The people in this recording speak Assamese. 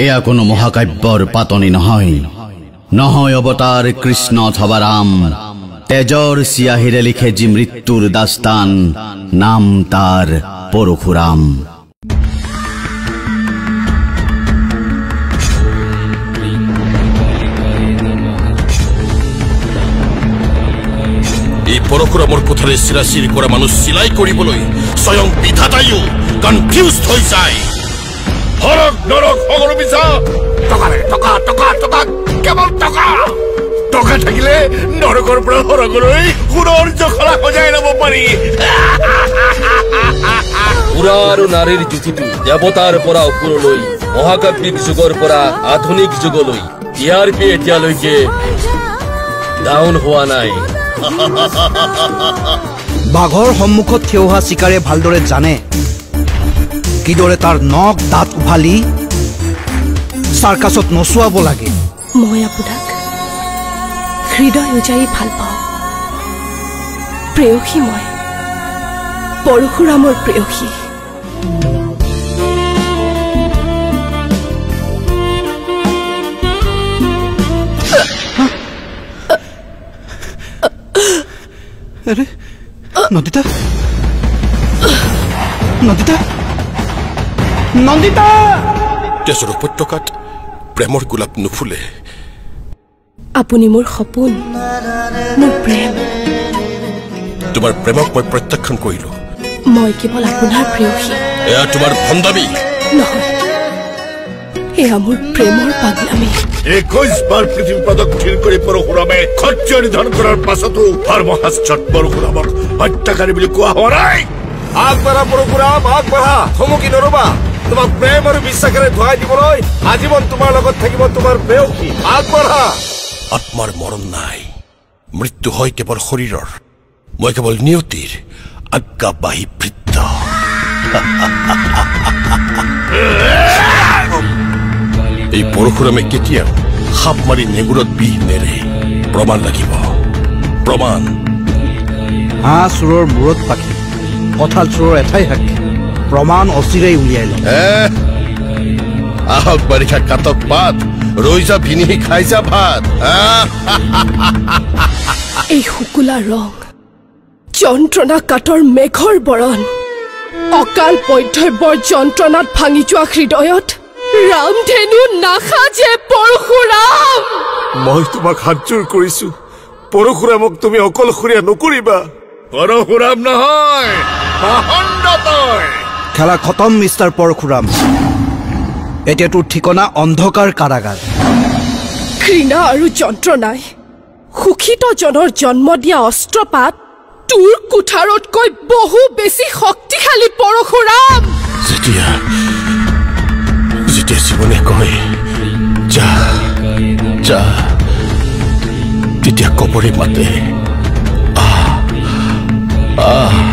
এয়া কোনো মহাকাব্যৰ পাতনি নহয়, নহয় অৱতাৰ কৃষ্ণ অথবা ৰাম। তেজৰ চিয়াহীৰে লিখে যি মৃত্যুৰ দাস্তান, নাম তাৰ পৰশুৰাম। এই পৰশুৰামৰ কোঠাৰে চিৰাচিৰ কৰা মানুহ চিলাই কৰিবলৈ স্বয়ং বিধাতাইও কনফিউজ হৈ যায়। হৰক নৰক সকলো মিছা। টকা লাগে, টকা টকা টকা, কেৱল টকা। টকা থাকিলে নৰকৰ পৰা সৰগলৈ সোণৰ জখলা সজাই ল'ব পাৰি। সুৰা আৰু নাৰীৰ যুটিটো দেৱতাৰ পৰা অসুৰলৈ, মহাকাব্যিক যুগৰ পৰা আধুনিক যুগলৈ টিআৰপি এতিয়ালৈকে ডাউন হোৱা নাই। বাঘৰ সন্মুখত থিয় হোৱা চিকাৰে ভালদৰে জানে কিদৰে তাৰ নখ দাঁত উভালি চাৰ্কাছত নচুৱাব লাগে। মই আপোনাক হৃদয় উজাৰি ভাল পাওঁ। প্ৰেয়সী মই, পৰশুৰামৰ প্ৰেয়সী। আৰে নন্দিতা, নন্দিতা, নন্দিতা! তেজৰ উপত্যকাত প্ৰেমৰ গোলাপ নুফুলে। আপুনি মোৰ সপোন, মোৰ প্ৰেম। তোমাৰ প্ৰেমক মই প্ৰত্যাখ্যান কৰিলো। মই কেৱল আপোনাৰ প্ৰেয়সী। এয়া তোমাৰ ভণ্ডামি নহয়, এয়া মোৰ প্ৰেমৰ পাগলামি। 21 বাৰ পৃথিৱী প্ৰদক্ষিণ কৰি পৰশুৰামে ক্ষত্ৰিয় নিধন কৰাৰ পাছতো ধৰ্মশাস্ত্ৰত পৰশুৰামক হত্যাকাৰী বুলি কোৱা হোৱা নাই। আগবাঢ়া পৰশুৰাম, আগবাঢ়া, থমকি নৰবা। তোমাক প্ৰেম আৰু বিশ্বাসেৰে ধুৱাই দিবলৈ আজীৱন তোমাৰ লগত থাকিব তোমাৰ প্ৰেয়সী। আগবাঢ়া। আত্মাৰ মৰণ নাই, মৃত্যু হয় কেৱল শৰীৰৰ। মই কেৱল নিয়তিৰ আজ্ঞাবাহী ভৃত্য। এই পৰশুৰামে কেতিয়াও সাপ মাৰি নেগুৰত বিহ নেৰে। প্ৰমাণ লাগিব, প্ৰমাণ। হাঁহ চোৰৰ মূৰত পাখি, কঁঠাল চোৰৰ এঠাই সাক্ষী। প্ৰমাণ অচিৰেই উলিয়াই লম। আহক বাৰিষা কাটক পাত, ৰৈ যা ভিনিহি খাই যা ভাত। এই শুকুলা ৰং, যন্ত্ৰণা কাটৰ মেঘৰ বৰণ, অকাল বৈধব্যৰ যন্ত্ৰণাত ভাঙি যোৱা হৃদয়ত ৰামধেনু নাসাজে পৰশুৰাম। মই তোমাক হাতযোৰ কৰিছো পৰশুৰামক, তুমি অকলশৰীয়া নকৰিবা। পৰশুৰাম নহয়, পাষণ্ড তই। খেলা খতম মিষ্টাৰ পৰশুৰাম। এতিয়া তোৰ ঠিকনা অন্ধকাৰ কাৰাগাৰ। ঘৃণা আৰু যন্ত্ৰণাই সুখিত জনৰ জন্ম দিয়া অস্ত্ৰপাত তোৰ কোঠাৰতকৈ বহু বেছি শক্তিশালী পৰশুৰাম। যেতিয়া যেতিয়া জীৱনে কয় যা যা, তেতিয়া কবৰে মাতে আহ আহ।